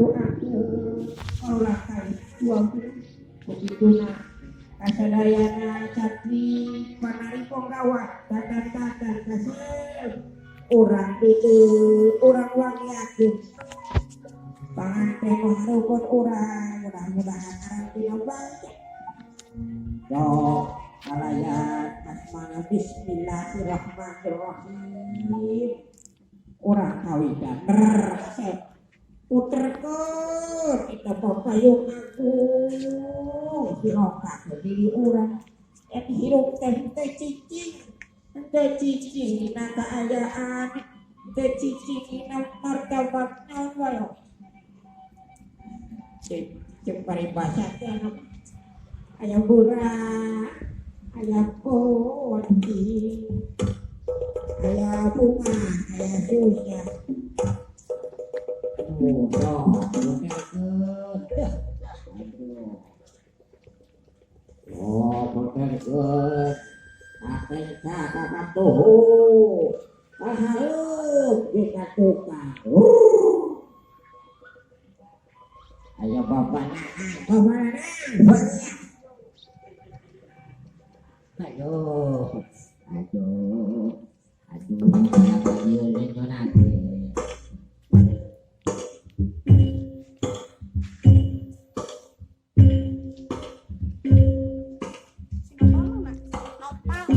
Doakeun kaula ka 20 kukituna kasadayana santri panari ponggawa tatan-tatan kasep urang dieu urang wangiakeun panganten mah urang mudah-mudahan arang dina banyak sok kalayan asmana. Bismillahirrahmanirrahim. Urang kawitan resep puterkeun eta papayung agung dirokakeun diri urang eta hirup teh teu cicing, teu cicing dina kaayaan, teu cicing dina martabat naon wae. Cek paribasa teh anu aya beurang, aya peuting, aya bunga, aya susah. Aduh, sok puterkeun. Aduh. Oh, puterkeun. Kakenca kakatuhu. Kahareup di katukang. Ayo bapak bapak banyak. Aduh, aduh, aduh, apa ieu lenyona teh? Si Nopal mana? Nopal.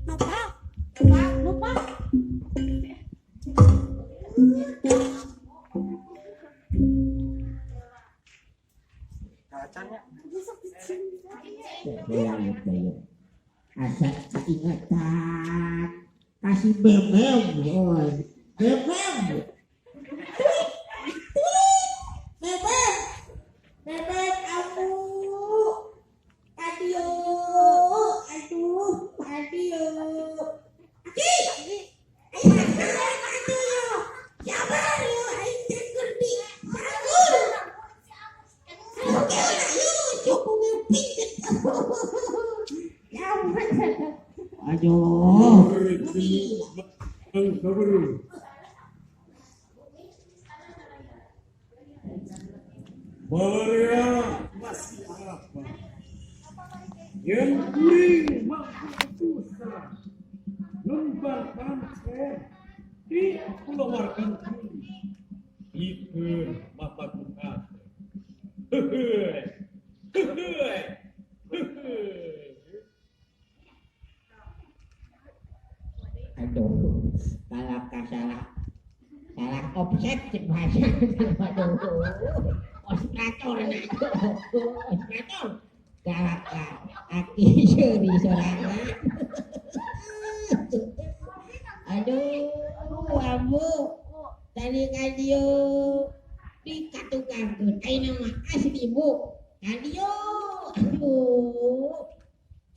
Nopal. Nopal. Nopal. Kacannya. Asa kaingetan kasih bebem, boy. Bebem. Bebem. Bebem amu. Adio. Aduh, adio. Aki. Ayo, aduh. Sabar yo, aing teh keur di sakur. Oke, ayo, cukup pingin. Ya, aduh. Maria masih apa? Yang kuring mampu lembar pancen di keluarkan kuring. Itu mata buka. Hehe, hehe, hehe. Aduh, salah salah salah offset cek bahasa. Aduh, ostrator, ostrator. Kalaka aki seuri sorangan. Aduh, ambu tadi ka dieu dikatukangkeun, ayeuna mah asli bu ka dieu. Aduh,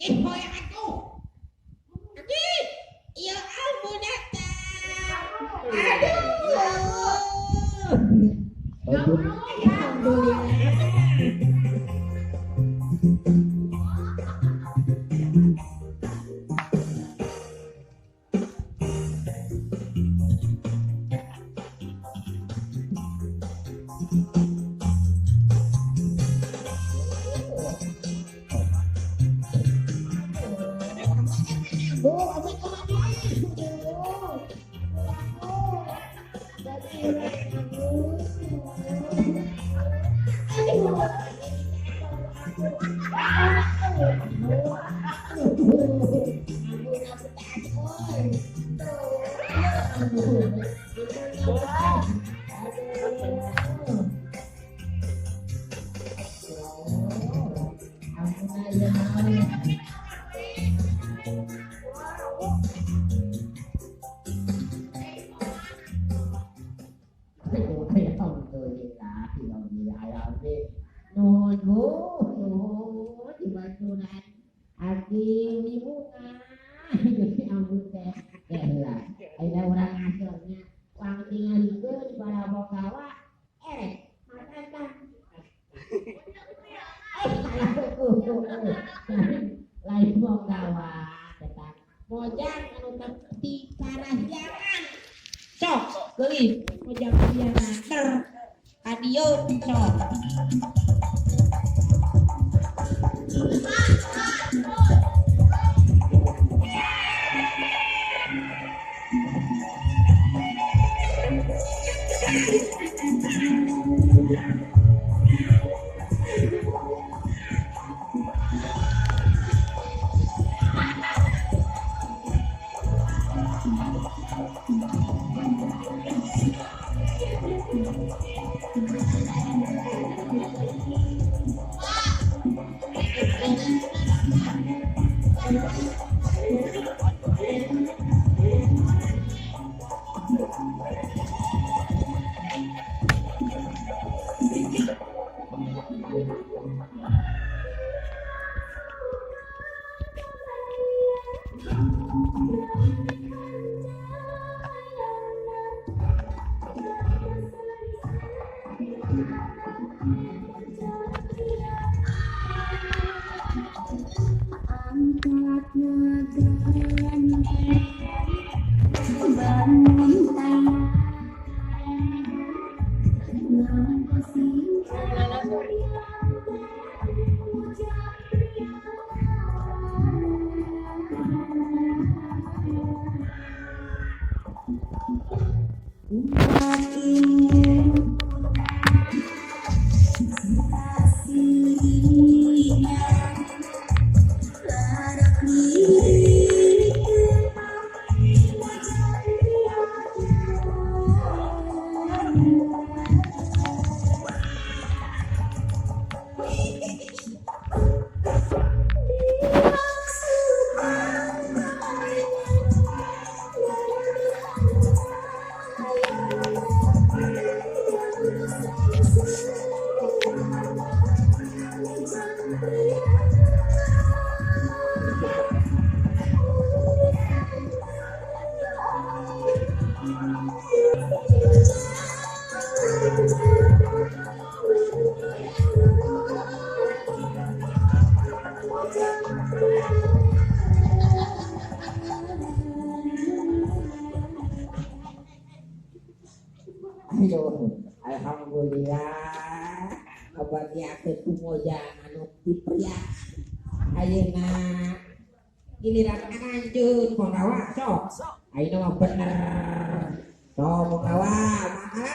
ih, hoyong atuh. Aki, ieu ambu datang. Aduh. Aduh, alhamdulillah. Bu, ambil kemana? Alhamdulillah, alhamdulillah. Nuhun Bu, nuhun dibantuan abdi bunga. Jadi ampun teh. Teh lah. Ayeuna urang ngasornya wang tingalikeun para ponggawa erek makan. Lain ponggawa tetap mojang anu ti parahyangan. Sok geulis mojang parahyangan ter ka dieu sok. Aduh, alhamdulillah kabagiakeun kumoja anu dipria. Ayeuna giliran anjeun panggawa sok. Ayeuna mah bener. Sok panggawa mangga.